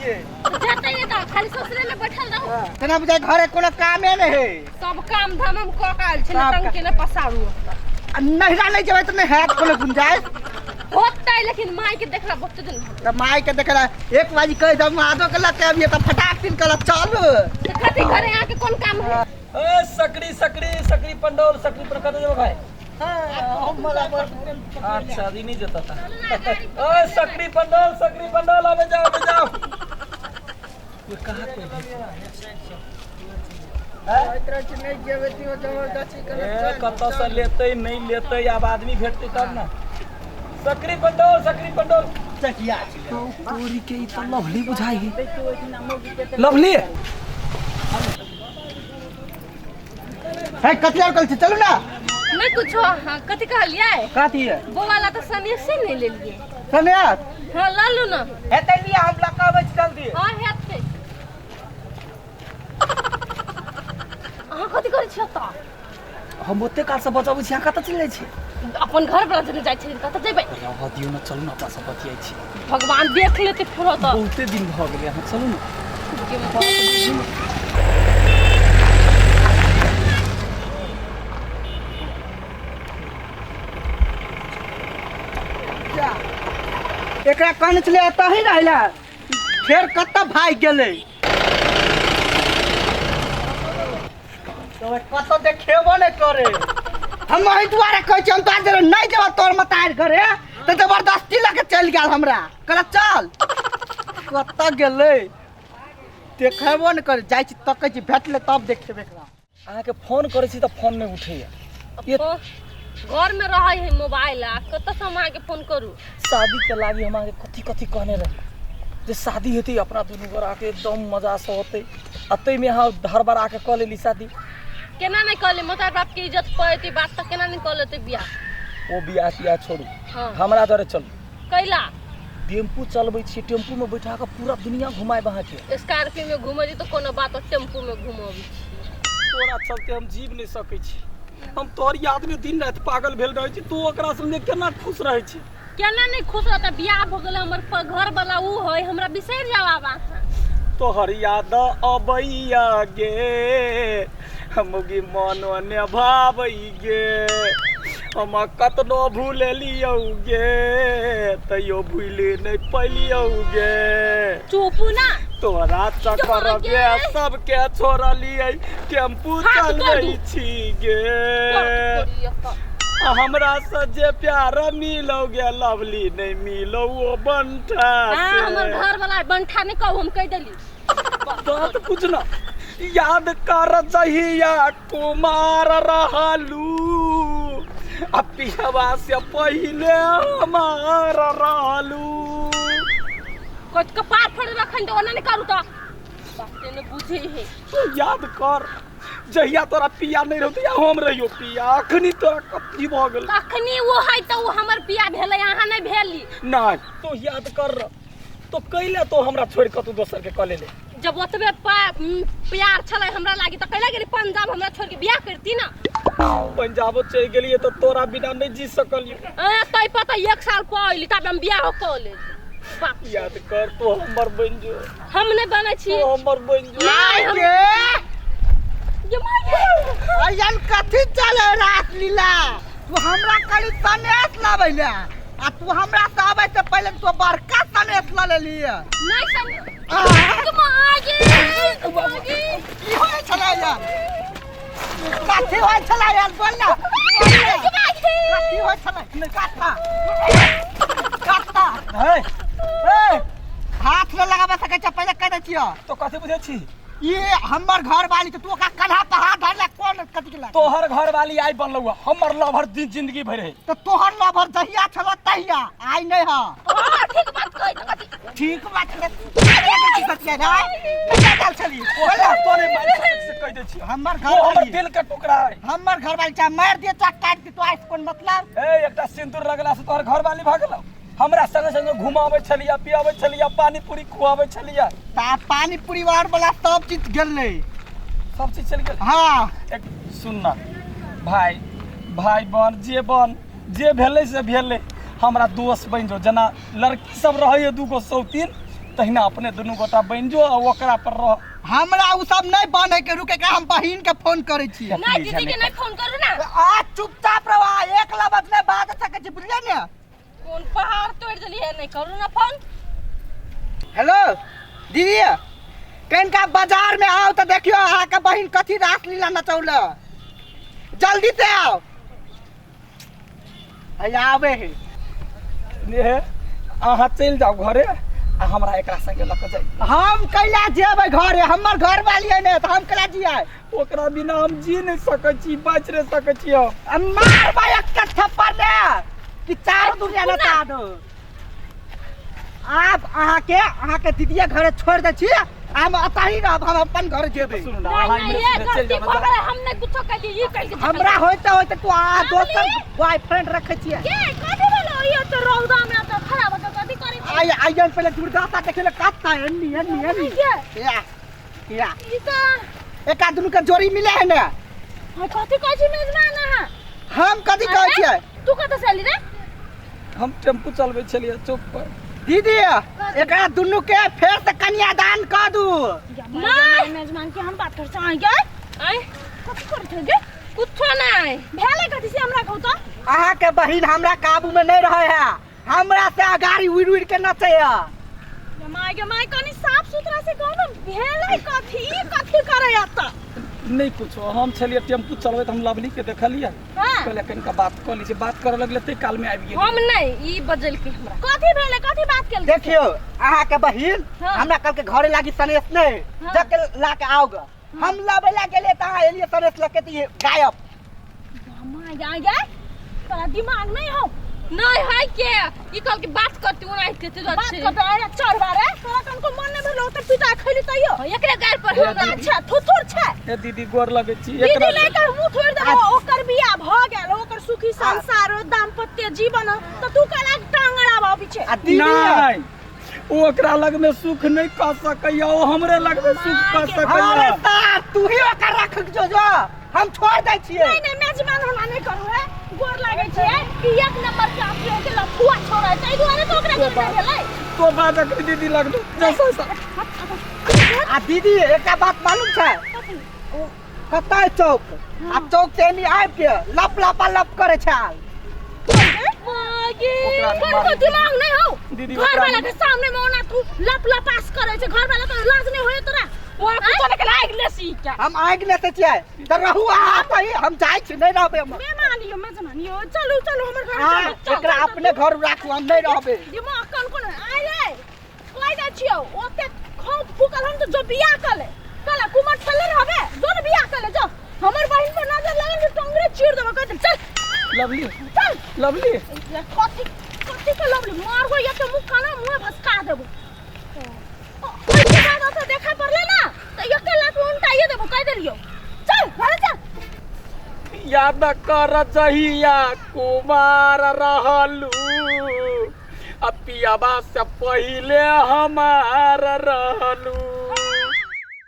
छियै। जतै नहि तऽ खाली ससुरे में बैठल रहू। तेना बुझाइ घरे कोनो कामे नहि है। सब काम धाम हम कऽ के आयल छी, सब टंकी नहि पसारू। आ नहिरा नहि जेबै तऽ नहि हैत कोनो गुंजाइश। होतै, लेकिन माय के देखला बहुत दिन भऽ गेल। तऽ माय के देखला एक बाजी कहि दब आदो के लऽ के अबियै तऽ फटाक दिन कहलक चलू। तऽ कथी करे, अहाँके कोन काम है? ए सकरी सकरी सकरी पंडौल सकरी पर कतऽ जेबै भाई? अच्छा ई नहीं जेता था। ए सकरी पंडौल सकरी पंडौल आबे जाओ आबे जाओ। ये कहाँ पे है? ए कतऽ से लेतै नहीं लेतै, आब आदमी भेटतै तब ना। सकरी पंडौल सकरी पंडौल चटिया तोरी के ई तऽ लवली बुझाइ है। लवली है कथी आर कहै छै, चलू ना। नहीं कुछो। हाँ, कथी कहलियै? कथी है? बौआ ला तऽ सनेसे नहि लेलियै। सनेस? हाँ, लऽ लू ना। हेतै लिअ, हम लऽ कऽ अबै छी जल्दी। हाँ, हेतै। अहाँ कथी करै छी ओतऽ? हम ओते काल से बचबै छी, अहाँ कतऽ चलि जाइ छी? अपन घर पर जने जाइ छी, कतऽ जेबै? रहऽ दियौ ने, चलू ने, अपना सब बतियाइ छी। भगवान देख लेते फेरो तऽ। बहुते दिन भऽ गेलै, अहाँ चलू ने। एकरा कहने छलै एतऽ ही रहै लए, फेर कतऽ भागि गेलै? तो कतऽ देखेबो नहि करे। हम एहि दुआरे कहै छी, हम तोरा जरे नहि जेबऽ तोर मतार घरे, तऽ जबरदस्ती लऽ के चलि गेल हमरा, कहलक चल। कतऽ गेलै देखेबो नहि करे। जाइ छी तकै छी, भेटलै तब देखेबै एकरा। अहाँके फोन करै छी तऽ फोन नहि उठैया। ये घर में रहै है मोबाइल, आ कतऽ से हम अहाँके फोन करू? शादी के लागी हम अहाँके कथी कथी कहने रही जे शादी हेतै अपना दुनू गोराके एकदम मजासँ होतै, आ ताहिमे अहाँ हड़बड़ा के कऽ लेली शादी। केना नहि कऽ ले, मतार बाप के इज्जत पड़तै बात, तऽ केना नहि कऽ लेतै बियाह? ओ बियाह तियाह छोड़ू। हाँ। हमरा जरे चलू। कैला? टेम्पू चलबै छियै, टेम्पूमे बैठा कऽ पूरा दुनिया घुमायब अहाँके। स्कॉर्पियो में घुमै छी तऽ कोनो बात, टेम्पू में घुमबै छी? तोरा चलते हम जीव नहि सकै छी। हम तोहर यादमे दिन राति पागल भेल रहै छी, तू ओकरा संगे केना खुश रहै छी? केना नहि खुश रहता? बियाह भऽ गेलै हमर, घर वाला ऊ है, हमरा बिसरि जाओ आब अहाँ। तोहर याद अबैया गे हम गे, मनो ने भाबै गे, हम कतनो भूललियौ गे तैयो भूलि नहि पैलियौ गे। चुपू ना। तोरा चक्कर गे सबके छोड़लियै, टेम्पू हाथ तोड़ चलबै दू। छी गे, आ हमरा से जे प्यार मिलो गे लवली, नहीं मिलो ओ बंठा। हाँ, हमर से। घर वाला बंठा नहीं कहू, हम कह देली। बात बुझ ना, याद कर जहिया कुमार रहलू आ पिहवा से पहिले हमार रहलू। कत कपार फोड़ रखन तो ओना नहीं करू तो बाते ने बुझे है। तू याद कर जहिया तोरा पिया नहीं रहौ तहिया हम रहियो पिया, अखनी तोरा कथी भऽ गेल? अखनी वो है तो वो हमर पिया भेलै, अहाँ नहीं भेली। नहीं तो याद कर, तो कैले तो हमरा छोड़ के तू दोसर के कऽ लेले? जब ओतबे प्यार छलै हमरा लागी तऽ कैला गेली पंजाब हमरा छोड़ के? बियाह करती ना। पंजाबो चलि गेलियै तऽ तोरा बिना नहीं जी सकलियै। ए तै पता एक साल पहली तब हम बियाह कऽ ले। बाप याद कर, तू हमर बनि जो। हम नहीं बनै छी। तू हमर बनि जो। नहीं, हम के ये माय गे। अयन कथी चले रास लीला? तू हमरा कहली सनेस लाबै ले, आ तू हमरा से आबै से पहिले तू बड़का सनेस लऽ लेलियै। नहीं सम आ, ये माय गे, माय गे। की होइ छलै यार? कथी होइ छलै यार? बोल ना, बोल ना। ये माय गे। कथी होइ छलै? कथा कथा है ए, हाथ न लगाबे सकै छै, पहिले कहि दै छियौ। तो कथी बुझै छी? ई हमर घर वाली, तऽ तू ओकरा कन्हा पर हाथ धरले कोन कथी के लागे? तोहर घर वाली आइ बनलौ हँ, हमर लभर दिन जिंदगी भरि है। तऽ तोहर लभर जहिया छल तहिया, आइ नहि ह। हाँ, ठीक बात कहै तऽ कथी? ठीक बात छै। कथी रे कहिया गेल छली? बोल ना। तोरे मारि सकै से कहि दै छी। हमर ओ घर हमर वाली दिल के टुकड़ा है। हमर घर वाली चाहे मारि दिए चाहे काटि दिए, तो आइ कोन मतलब? ए एकटा सिंदूर लगला से तोहर घर वाली भऽ गेलौ? हमरा संगे संगे घुमाबै छलियै, पियाबै छलियै, पानी पूरी खुआबै छलियै। ता पानी पूरी वार वाला सब चीज गेलै। सब चीज चलि गेल। हाँ। एक सुन ना भाई, भाई बन जे बन, जे भेलै से भेलै, हमरा दोस्त बनि जो। जेना लड़की सब रहैए दूगो सौतीन तहिना अपने दुनू गोटा बनि जो आ ओकरा पर रह। हमरा उ सब नहीं बने के, रुके के हम बहिन के फोन करै छी। नहीं दीदी के नहीं फोन करू ना। आ चुपचाप रहो, आ एक लबत नहीं बात सकै छी, बुझलियै ने? कोन पहाड़ तोड़ देलियै, नहीं करू ना फोन। हेलो दीदी, कनिका बाजार में आओ तो देखियो अहाँके बहिन कथी रासलीला नचौल, जल्दी से आओ। हैया आबे है। ने अहाँ चलि जाउ घरे आ हमरा एकरा संगे लऽ कऽ जाइ। हम कैला जेबै घरे, हमर घर वाली है ने, तऽ हम कैला जियै? ओकरा बिना हम जी नहि सकै छी, बाँचि नहि सकै छी हम। आ मारबै एकटा थप्पड़ ने कि चारू दुनिया नचा दो। आब अहाँके दीदिया घरे छोड़ि दै छी, हम अतही रहब, हम अपन घर जेबै। सुनू ना, नहीं अहाँ नहीं इम्हरे ये सीधे चलि गलती जाउ भऽ ना। गेलै, हम नहीं कुछो कहलियै, ई कहलकै जे हमरा होइते होइते तू आ दोसर बॉयफ्रेंड रखै छियै। के कथी भेलो? ई तो रौदा में तो खड़ा भऽ के कथी करै छै? आइ आइयन पहिले दुर्दशा देखै ले कत्ता एन्नी एन्नी एन्नी। के? या या ई तऽ एका दुनू के जोड़ी मिले है ने। हाँ, कथी कहै छी मेजबान अहाँ? हम कथी कहै छियै? तू कतऽ से एली रे? हम टेम्पू चलबै छलियै चौक पर। दीदी एकरा दुनू के फेर से कन्यादान कऽ दू। नहीं मेजबान के हम बात कर छै गे। आय कथी करै छै गे? कुछो नहीं भेलै, कथी से हमरा कहू तऽ? अहाँके बहिन हमरा काबू में नहीं रहे है, हमरा से अगाड़ी उड़ि उड़ि के नचे है। माय गे माय, कनी साफ सुथरा से कहू ने, भेलै कथी? ई कथी करै तऽ? नहि कुछो, हम छलियै टेम्पू चलबैत, हम लवली के देखलियै। हाँ। कहलियै कनिका बात कऽ लै छी, बात करऽ लगलै ताहि कालमे आबि गेल। हम नहीं, ई बजलकै हमरा। कथी भेलै? कथी बात केलकै? देखियौ अहाँके बहिन हाँ। हमरा कल के घरे लागी सनेस नहीं हाँ। जब के ला के आओगे, हम लाबै ला गेलियै तऽ अहाँ एलियै सनेस लऽ के तऽ ई गायब। माय गे गे, तोरा दिमाग नहीं हो? नहीं है के ई कहल के बात करती ओना के ते बात करते। अरे चढ़ बारे तोरा कनको मन नहीं भेलो त पिता खैली तैयो एकरे गार पर ए हम दीदी। अच्छा थुथुर छै। ए दीदी, गोर लगै छी। दीदी एकरा नहीं कर मुंह थोड़ देबो। ओकर बियाह भ गेल, ओकर सुखी संसार हो, दाम्पत्य जीवन हो, त तू कहला टांग अड़ाबा पीछे। आ दीदी नहि, ओ ओकरा लगमे सुख नहि कऽ सकैया, ओ हमरे लगमे सुख कऽ अरे सकैया। सार तू ही ओकर रख जो जो, हम छोड़ दै छियै। नहीं नहीं मेजबान होला नहीं करू है, गोर लागै छियै कि एक नंबर के आप लोग के लफुआ छोड़ै छै, एहि दुआरे तो ओकरा घर में भेलै। तो बात अखनी दीदी लगलो जैसा सा। आ दीदी एकटा बात मालूम छै? ओ कतऽ है चौक? आ चौक से एनी आबि के लप लपा लप करे छाल। मागे ओकरा नहि कोन को मारू। दिमाग नहीं हो दीदी, घर ओकरा वाला नहि- के सामने में ओना तू लप लपास करे छै, घर वाला के लाज नहीं होय तोरा? वो कुछो नहीं के आगि ले सी क्या? हम आगि लेते छियै तऽ रहू अहाँ अतही, हम जाइ छी, नहि रहबै हम। मेहमान यो, मेजबान यो, चलू चलू हमर घर हाँ, चलू, चल, एकरा चल, चल, अपने घर राखू, हम नहि रहबै। दिमाग कोन कोन आइ रे कहि दै छियौ, ओते खौफ फूकल हम तऽ जो बियाह कऽ ले, कल कुमर छले रहबे, जो ने बियाह कऽ ले जो, हमर बहिन पर नजर लगल तऽ टंगरे चीर देबो, कहि दे चल। लवली। चल। लवली। कथी कथी के लवली? मारबो या तऽ मुँह काना मुँह भसका देबो। ओहि के बाद ओतऽ देखा पड़ले ना तऽ एके लात में उल्टाइए देबो, कहि देलियौ, चल घर चल। याद कर जहिया कुमार रहलू आ पियाबा से पहिले हमार रहलू।